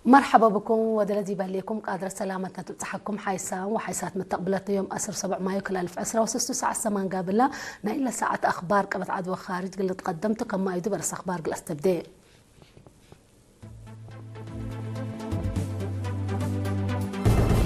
مرحبا بكم ودلدي بليكم قادرة سلامتنا تبتحكم حيسان وحيسات متقبلة يوم أسر سبع مايو كلالف عسرة وسستو ساعة سمان قابلة نايلة ساعة أخبار قبت عدوى خارج قلت قدمت كما أيدو برس أخبار قل أستبدي.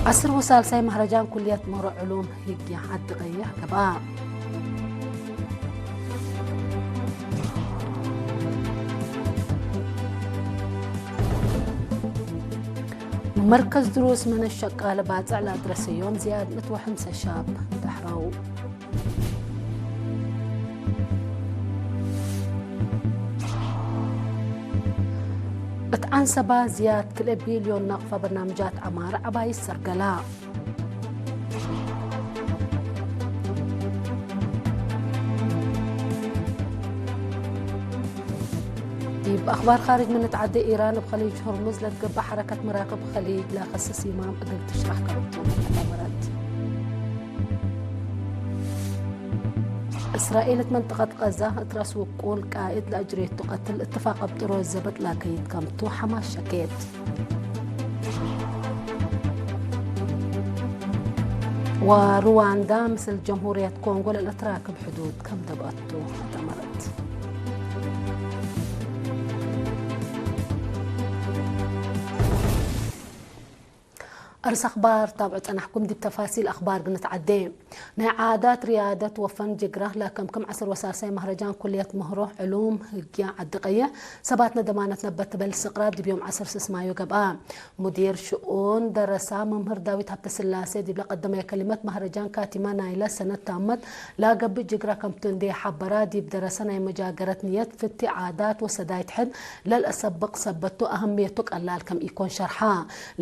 عسر وسالساي مهرجان كلية مرو علوم هيجي عد غيه قباء. መርከዝ ድሩስ መነሸ ቃለ ባጽዕ ለኣድረሰዮም ዝያድ ምእቲ ወሕምሰ ሻብ ዳሕረው። እት ዓንሰባ ዝያድ ክልኤ ቢልዮን ናቕፋ በርናምጃት ዐማር ዐባይ ሰርገላ። ዲብ ኣኽባር ኻርጅ ምን እት ዐደ ኢራን እብ ኸሊጅ ሆርሙዝ ለትገብእ ሐረከት መራክብ ኸሊጅ ለከስስ ይማም እግል ትሽራሕ ከረቱ ተመረት። እስራኤል እት መንጠቀት ቀዛ እት ራስ ውቁል ቃእድ ለአጅሬቱ ቀትል እትፋቅ እብ ጥሮ ዘበጥ ላከይት ከምቱ ሐማስ ሸኬት። ወሩዋንዳ ምስል ጀምሁርየት ኮንጎ ለልትራክብ ሕዱድ ከም ደብአቱ ተመረት። أرس أخبار تابع تنحكم دي بتفاصيل أخبار قنت عدي. ናይ ዓዳት ርያደት ወፈን ጅግራ ላከምክም ዐስር ወሳሳይ መህረጃን ኩልየት ምህሮ ዕሉም ህግያ ዓዲ ቀየ ሰባትነ ደማነት ነበትበል ስቕራ ዲብ ዮም ዐስር ስስማዮ ገብኣ። ሙዲር ሽኡን ደረሳ መምህር ዳዊት ሃብተስላሴ ዲብለ ቀደማይ ከሊመት መህረጃን ካቲማ ናይለ ሰነት ታመት ላገብእ ጅግራ ከምቱ እንዴ ሓበራ ዲብ ደረሰ ናይ መጃገረት ንየት ፍቲ ዓዳት ወሰዳይት ሕድ ለልአሰብቕ ሰበቱ ኣህምየቱ ቀላል ከም ኢኮን ሸርሓ።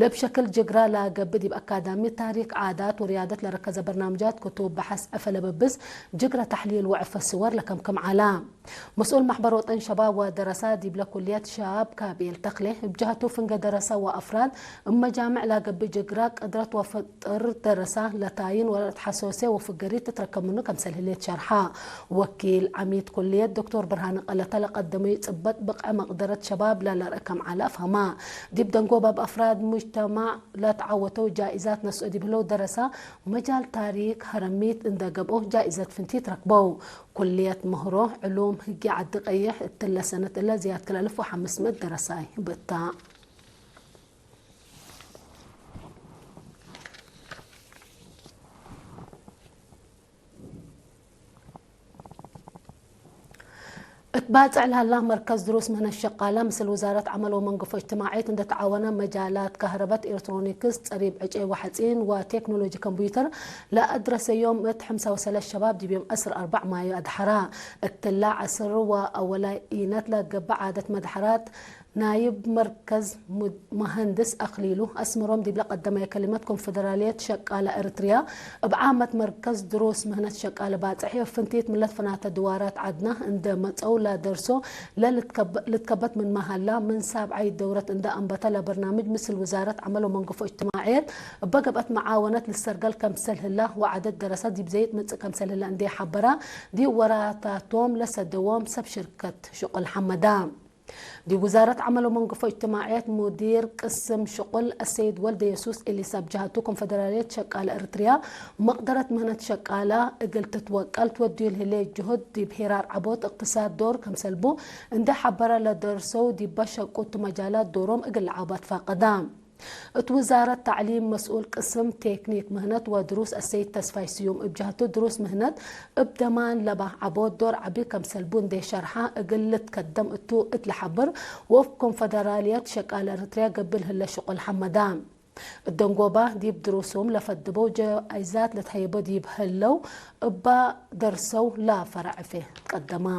ለብ ሸክል ጅግራ ላገብእ ዲብ ኣካዳሚ ታሪክ ዓዳት ወርያደት ለረከዘ በርናምጃት ክቱብ በሐስ ዕፈ ለበብስ ጅግረ ተሕሊል ወዕፈ ስወር ለከምክም ዐላ። መስኡል ማሕበር ወጠን ሸባብ ወደረሳ ዲብለ ኩልየት ሸባብ ካቤል ተክሌ እብ ጀህቱ ፍንገ ደረሳ ወአፍራድ እብ መጃምዕ ላገብእ ጅግራ ቅድረት ወፍጥር ደረሳ ለታይን ወለትሐሶሴ ወፍገሪት ትትረከብ ምኑ ከምሰል ህሌት ሸርሓ። ወኪል ዓሚድ ኩልየት ዶክቶር ብርሃነ ቀለታ ለቀደመዩ ጽበጥ ብቅዐ መቅደረት ሸባብ ለለርአ ከም ዐላ አፍሀማ። ዲብ ደንጎብ እብ አፍራድ ሙጅተማዕ ለትዓወተው ጃኢዛት ነስኦ ዲብ ህለው ደረሳ መጃል ታሪክ ሀረሚት እንደ ገብኦ ጃኢዘት ፍንቲት ረክበው። ኩልየት ምህሮ ዕሉም ህጊ ዓዲ ቀይሕ እትለ ሰነት እለ ዝያድ ክልተ አልፍ ወሐምስ ምእት ደረሳይ ብእታ። እት ባጽዕ ላላ መርከዝ ድሩስ ምህነት ሸቃላ ምስል ውዛረት ዐመል ወመንገፎ እጅትማዕየት እንደ ተዓወነ መጃላት ካህረበት ኤሌክትሮኒክስ ጸሪብ ዕጨይ ወሐጺን ወቴክኖሎጂ ኮምፒውተር ለአድረሰዮም እት ሐምሳ ወሰለስ ሸባብ ዲብ ዮም ዐስር አርባዕ ማዮ አድሐራ። እትላ ዐስር ወአወላይ ኢነት ለገብእ ዓደት መድሐራት ናይብ መርከዝ ሙድ-፣ መሀንድስ አክሊሉ አስመሮም ዲብለ ቀደማይ ከሊመት ኮንፈደራልየት ሸቃለ ኤረትርያ እብ ዓመት መርከዝ ድሩስ ምህነት ሸቃለ ባጽሕ እብ ፍንቲት ምለት ፈናተ ድዋራት ዓድና እንደ መጸው ለደርሶ ለልትከበ-፣ ልትከበት ምን መሃላ ምን ሳብዓይ ደውረት እንደ አንበተ ለበርናምጅ ምስል ውዛረት ዐመል ወመንገፎ እጅትማዕየት እበ ገብአት መዓወነት ልሰርገል ከምሰል ህላ ወዓደት ደረሰ ዲብ ዘይት መጽእ ከምሰል ህላ እንደ ሐበራ ዲብ ወራታቶም ለሰደዎም ሰብ ሽርከት ሽቁል ሐመዳ። ዲብ ውዛረት ዐመል ወመንገፎ እጅትማዕየት ሙዲር ቅስም ሽቁል አሰይድ ወልደ የሱስ ኤሊሳ ብጀሃቱ ኮንፈደራልየት ሸቃለ ኤረትርያ መቅደረት ምህነት ሸቃላ እግል ትትወቀል ትወድዩ ለህሌት ጅሁድ ዲብ ሄራር ዐቦት እቅትሳድ ዶር ከምሰልቡ እንደ ሐበረ ለደርሰው ዲበ ሸቁ እቱ መጃላት ዶሮም እግል ለዓቡ አትፋቀዳ። እት ውዛረት ተዕሊም መስኡል ቅስም ቴክኒክ ምህነት ወድሩስ አሰይድ ተስፋይ ስዩም እብ ጀህቱ ድሩስ ምህነት እብ ደማን ለባህ ዐቦት ዶር ዐቢ ከምሰልቡ እንዴ ሸርሐ እግል ልትከደም እቱ እት ለሐብር ወእብ ኮንፈደራልየት ሸቃለ ኤረትርያ ገብእ ለህለ ሽቁል ሐመዳ። እት ደንጎባ ዲብ ድሩሶም ለፈድበው ጃይዛት ለትሀየቦ ዲብ ህለው እባ ደርሰው ለፈረዐፌ ትቀደማ።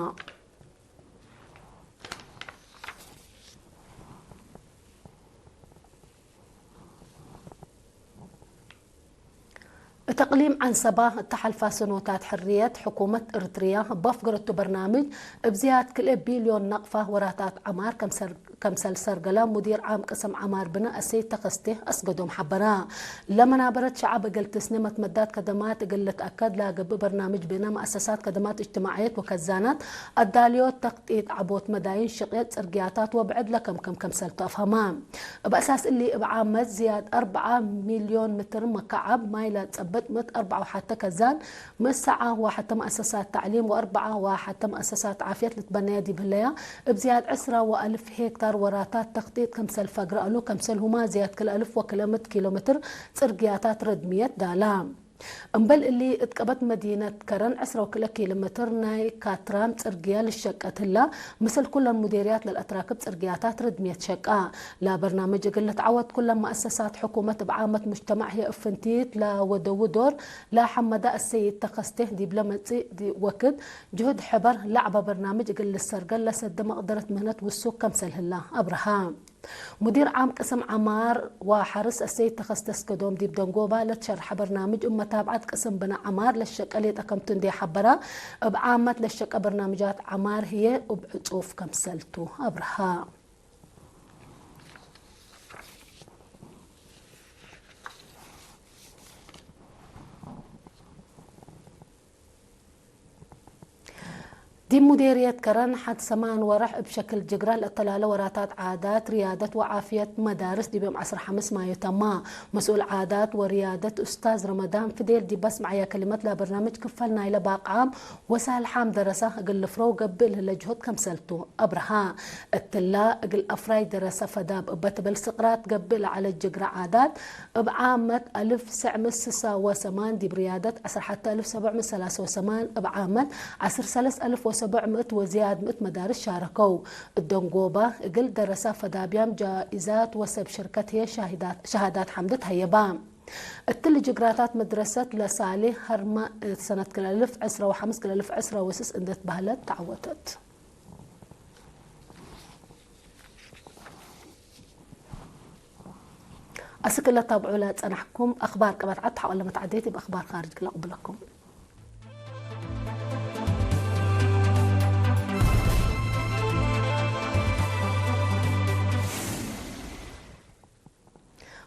እት እቅሊም ዐንሰባ እተሐልፋ ሰኖታት ሕርየት፣ ሕኩመት እርትርያ እብ አፍገረቱ በርናምጅ፣ እብ ዝያድ ክልኤ ቢልዮን ናቅፋ ወራታት ዐማር ከም ሰር-፣ ከምሰል ሰርገላ ሙዲር ዓም ቅስም ዓማር ብነ እሰይ ተኸስቴ ኣስገዶም ሓበራ። ለመናበረት ሸዓብ እግል ትስኔ መትመዳት ከደማት እግል ልትኣከድ ላገብእ በርናምጅ ብነ መኣሰሳት ከደማት እጅትማዕየት ወከዛናት ኣዳልዮት ተኽጢጥ ዓቦት መዳይን ሽቕየት ጽርግያታት ወብዕድ ለከምከም ከምሰልቱ ኣፍሃማ። እብ ኣሳስ እሊ እብ ዓመት ዝያድ ኣርብዓ ሚልዮን ምትር መካዓብ ማይ ላጸብጥ ምት ኣርብዓ ወሓተ ከዛን ምስ ሰዓ ወሓተ መኣሰሳት ታዕሊም ወኣርብዓ ወሓተ መኣሰሳት ዓፍየት ልትበነያ ዲብ ህለያ፣ እብ ዝያድ ዕስራ ወኣልፍ ሄክታር ወራታት ተኽጢጥ ከምሰል ፈግረ እሉ፣ ከምሰልሁማ ዝያድ ክልኣልፍ ወክልኣምእት ኪሎ ሜትር ጽርግያታት ረድምየት ዳላ። እምበል እሊ እት ቀበት መዲነት ከረን ዕስራ ወክልኤ ኪሎ ሜትር ናይ ካትራም ጽርግያ ልሸቀት ህላ፣ ምስል ኩለን ሙዴርያት ለልኣትራክብ ጽርግያታት ረድምየት ሸቃ። ላበርናምጅ እግል ልትዓወት ኩለን መኣሰሳት ሕኩመት እብ ዓመት ሙጅተማዕ ህየ እፍንቲት ላወደዉ ዶር ላሐመዳ እሰይድ ተኸስቴ ዲብለ መጽእ ዲ-፣ ወክድ ጅሁድ ሕበር ለዓባ በርናምጅ እግል ልሰርገል ለሰደ መቅደረት ምህነት ውሱክ ከምሰል ህላ ኣብርሃ። ሙዲር ዓም ቅስም ዓማር ወሓርስ እሰይድ ተኸስተ እስገዶም ዲብ ደንጎባ ለትሸርሐ በርናምጅ እብ መታብዓት ቅስም ብነ ዓማር ለሸቀ ሌጠ ከምቱ እንዴ ሐበራ፣ እብ ዓመት ለሸቀ በርናምጃት ዓማር ህዬ እብ ዕጹፍ ከምሰልቱ ኣብርሃ። ዲብ ሙዴርየት ከረን ሐድ ሰማን ወርሕ እብ ሸክል ጅግራ ለእተላለ ወራታት ዓዳት፣ ርያደት ወዓፍየት መዳርስ ዲብ ዮም ዐስራ ሐምስ ማዮ ተማ። መስኡል ዓዳት ወርያደት ኡስታዝ ረመዳን ፍዴል ዲብ በስምዓያ ከሊመት ለበርናምጅ ክፈል ናይለ ባቅዓም ወሳልሓም ደረሰ እግል ልፍረው ገብእ ለህለ ጅሁድ ከምሰልቱ ኣብርሃ። እትላ እግል ኣፍራይ ደረሰ ፈዳብ እበ ትብል ስቅራት ገብእ ለዐለ ጅግራ ዓዳት እብ ዓመት ኣልፍ ሰዕ ምእት ስሳ ወሰማን ዲብ ርያደት ዐስራ ሐተ ኣልፍ ሰብዕ ምእት ሰላሰ ወሰማን እብ ዓመት ዐስር ሰለስ ኣልፍ ወሰብዕ ምእት ወዝያድ ምእት መዳርስ ሻረከው። እደንጎባ እግል ደረሳ ፈዳብያም ጃኢዛት ወሰብ ሽርከት ህየ ሻሂዳት-፣ ሸሃዳት ሐምድ ተሀየባ። እትሊ ጅግራታት መድረሰት ለሳሌ ሀርማ እት ሰነት ክልኣልፍ ዕስራ ወሐምስ ክልኣልፍ ዕስራ ወስስ እንደ ትበህለት ተዓወተት። ኣስክ ለታብዑ ለጸናሕኩም ኣኽባር ቅባት ዓድ ተሓቆለ መትዓደይቲ ብኣኽባር ኻርጅ ክለቕብለኩም።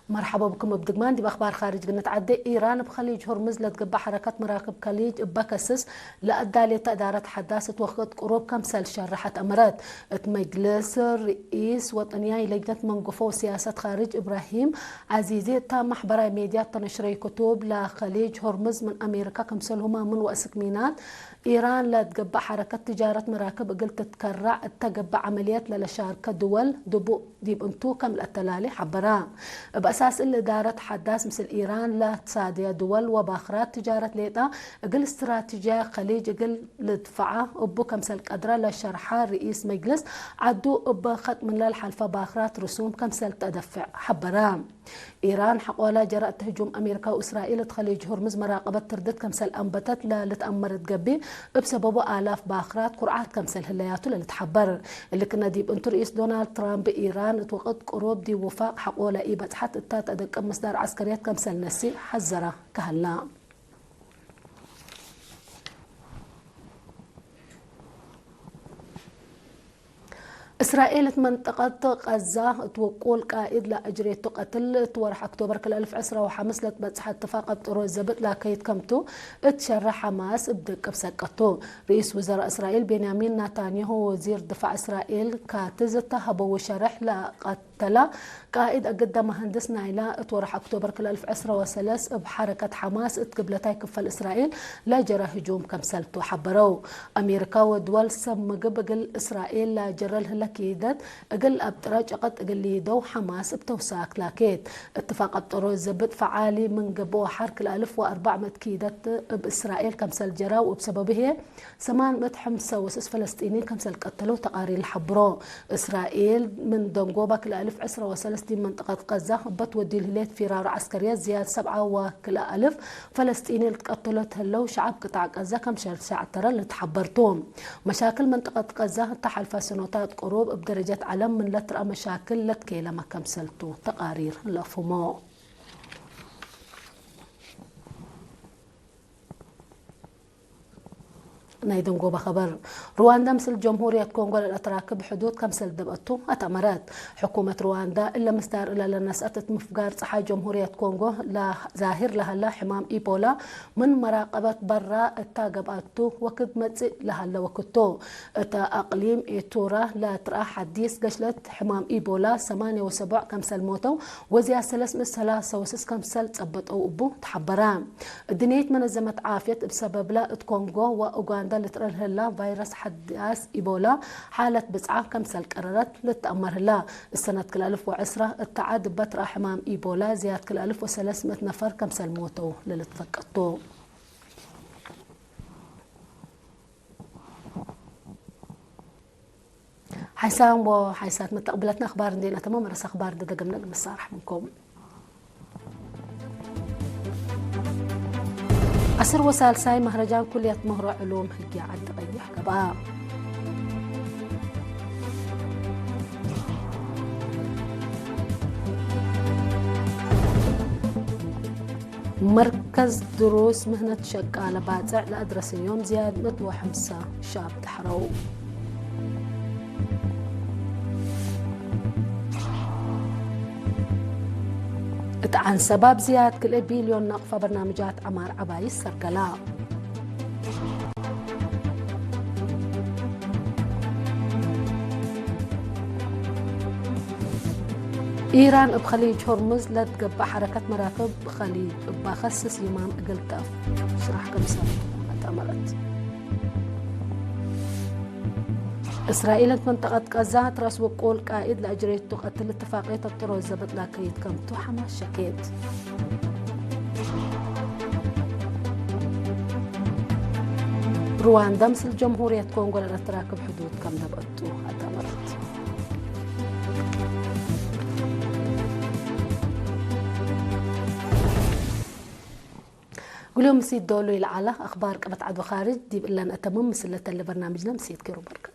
መርሓባ ብኩም። እብ ድግማን ዲብ ኣኽባር ኻርጅ ግንትዓደ። ኢራን እብ ኸሊጅ ሆርምዝ ለትግባእ ሐረከት መራክብ ከሊጅ እበ ከስስ ለኣዳሌተ እዳረት ሐዳስ እት ወክድ ቅሩብ ከምሰል ሸርሐት ኣመረት። እት መጅልስ ርኢስ ወጠንያይ ለጅነት መንጎፎ ወስያሰት ኻርጅ እብራሂም ዓዚዚ እታ ማሕበራይ ሜድያ እተነሽረዩ ክቱብ፣ ለኸሊጅ ሆርምዝ ምን ኣሜሪካ ከምሰልሁማ ምን ወእስክ ሚናት ኢራን ለትግባእ ሐረከት ትጃረት መራክብ እግል ትትከራዕ እተገብእ ዐመልየት ለለሻርከ ድወል ድቡእ ዲብ እንቱ ከም ለአተላሌ ሐበራ። እብ አሳስ እሊ እዳረት ሐዳስ ምስል ኢራን ለትሳድያ ድወል ወባክራት ትጃረት ሌጣ እግል እስትራቲጅያ ከሊጅ እግል ልድፈዓ እቡ ከምሰል ቀድረ ለሸርሐ ርኢስ መጅልስ ዐዱ፣ እብ ከጥ ምን ለልሓልፈ ባክራት ርሱም ከምሰል ተደፍዕ ሐበራ። ኢራን ሐቆላ ጀራእት ህጁም አሜሪካ ወእስራኤል እት ከሊጅ ሆርምዝ መራቀበት ትርድት ከምሰል አንበተት ለልትአመር እት ገብእ፣ እብ ሰበቡ አላፍ ባክራት ኩርዓት ከምሰል ህለያቱ ለልትሐበር። እሊ ክነ ዲብ እንቱ ርኢስ ዶናልድ ትራምፕ ኢራን እት ወቅት ቅሩብ ዲብ ውፋቅ ሐቆለ ኢበጽሐት እታ ተደቅብ ምስዳር ዐስከርየት ከምሰል ነሲ ሐዘረ ከሀላ። እስራኤል እት መንጠቀት ቀዛ እት ውቁል ቃኢድ ለአጅሬቱ ቀትል እት ወርሕ ኦክቶበር ክልአልፍ ዕስራ ወሐምስ ለትበጽሐ እትፋቅ እብ ጥሮዝ ዘብጥ ላከይት ከምቱ እት ሸርሕ ሐማስ እብ ደቅብ ሰቀቱ። ርኢስ ውዘራእ እስራኤል ቤንያሚን ናታንያሁ ወወዚር ድፋዕ እስራኤል ካትዝ እተ ሀበው ሸርሕ ለቀተላ ቃኢድ አግደ መሀንድስ ናይላ እት ወርሕ ኦክቶበር ክልአልፍ ዕስራ ወሰለስ እብ ሐረከት ሐማስ እት ግብለታይ ክፈል እስራኤል ለጀረ ህጁም ከምሰልቱ ሐበረው። አሜሪካ ወድወል ሰብ ምግብ እግል እስራኤል ለጀረ ለህለ ኪደት እግል አብጥረ ጨቀጥ እግል ሊደው ሐማስ እብ ተውሳክ ላኬት። እትፋቅ አብጥሮ ዘብጥ ፈዓሊ ምን ገብኦ ሐር ክልአልፍ ወአርባዕ ምእት ኪደት እብ እስራኤል ከምሰል ጀረ ወእብ ሰበቡ ህዬ ሰማን ምእት ሐምሳ ወስስ ፈለስጢኒ ከምሰል ቀተለው ተቃሪር ለሐብሮ። እስራኤል ምን ደንጎባ ክልአልፍ ዕስራ ወሰለስ ዲብ መንጠቀት ቀዛ እበ ትወድዩ ለህሌት ፊራር ዐስከርየት ዝያድ ሰብዓ ወክልአልፍ ፈለስጢኒ ልትቀተሎ ተህለው ሸዐብ ቅጣዕ ቀዛ ከም ሸርሻዕ ተረ ልትሐበርቱ። መሻክል መንጠቀት ቀዛ እተ ሐልፈ ሰኖታት ቅሩብ እብ ደረጀት ዐለም ምን ለትርአ መሻክል ለትኬለመ ከምሰልቱ ተቃሪር ለአፍህሞ። ናይ ደንጎባ ኸበር። ሩዋንዳ ምስል ጀምሁርየት ኮንጎ ለለትራክብ ሕዱድ ከምሰል ደብአቱ አተመረት። ሕኩመት ሩዋንዳ እለ ምስዳር እለ ለነስአት እት ምፍጋር ፀሓይ ጀምሁርየት ኮንጎ ላ-፣ ዛሂር ለሀላ ሕማም ኢቦላ ምን መራቀበት በራ እታ ገብአቱ ወክድ መጽእ ለሀለ ወክቶ። እተ አቅሊም ኤቱራ ለትርአ ሐዲስ ገሽለት ሕማም ኢቦላ ሰማንያ ወሰቡዕ ከምሰል ሞተው ወዚያ ሰለስ ምእት ሰላሳ ወስስ ከምሰል ጸበጠው እቡ ተሐበረ። እድንየት መነዘመት ዓፍየት እብ ሰበብላ እት ኮንጎ ወኡጋንዳ ልትረል ህላ ቫይረስ ሐዳስ ኢቦላ ሓለት ብጽዓ ከምሰል ቀረረት ልትአመር ህላ። እሰነት ክልአልፍ ወዕስራ እት ዓድ በትራ ሕማም ኢቦላ ዝያድ ክልአልፍ ወሰለስ ምእት ነፈር ከምሰል ሞተው ለልትፈቀቶ። ሓይሳም ወሓይሳት መተቕብለትና ኣኽባር እንዴና ተሞ መረስ ኣኽባር ደደገምና ንምሳራሕ ምንኮም። ዓስር ወሳልሳይ መህረጃን ኩልያት ምህሮ ዕሉም ህግያ ዓዲ ቀይሕ ገብኣ። መርከዝ ድሩስ ምህነት ሸቃለ ባጽዕ ለአድረሰዮም ዝያድ ምእት ወሐምሳ ሻብ ተሕረው። እት ዓንሰባብ ዝያድ ክልኤ ቢልዮን ናቕፋ በርናምጃት ዐማር ዐባይ ሰርገላ። ኢራን እብ ኸሊጅ ሆርሙዝ ለትገብእ ሐረከት መራክብ ኸሊጅ እባ ከስስ ይማም እግል ጠፍ ሽራሕ ከምሰል አተመረት። እስራኤል እት መንጠቀት ቀዛ ትራስ ወቁል ቃኢድ ለአጅሬቱ ቀትል እትፋቅየት እብ ጥሮዝ ዘበጥ ላከይት ከምቱ ሐማስ ሸኬት። ሩዋንዳ ምስል ጀምሁርየት ኮንጎ ለለትራክብ ሕዱድ ከም ደብአቱ አተመረት። ጉልዮም ምሲት ዶሉ ይልዓላ ኣኽባር ቀበት ዓድ ወኻርጅ ዲብ እለን እተምም ምስለ ተለ በርናምጅና ምሲት ኬሩ በርከ።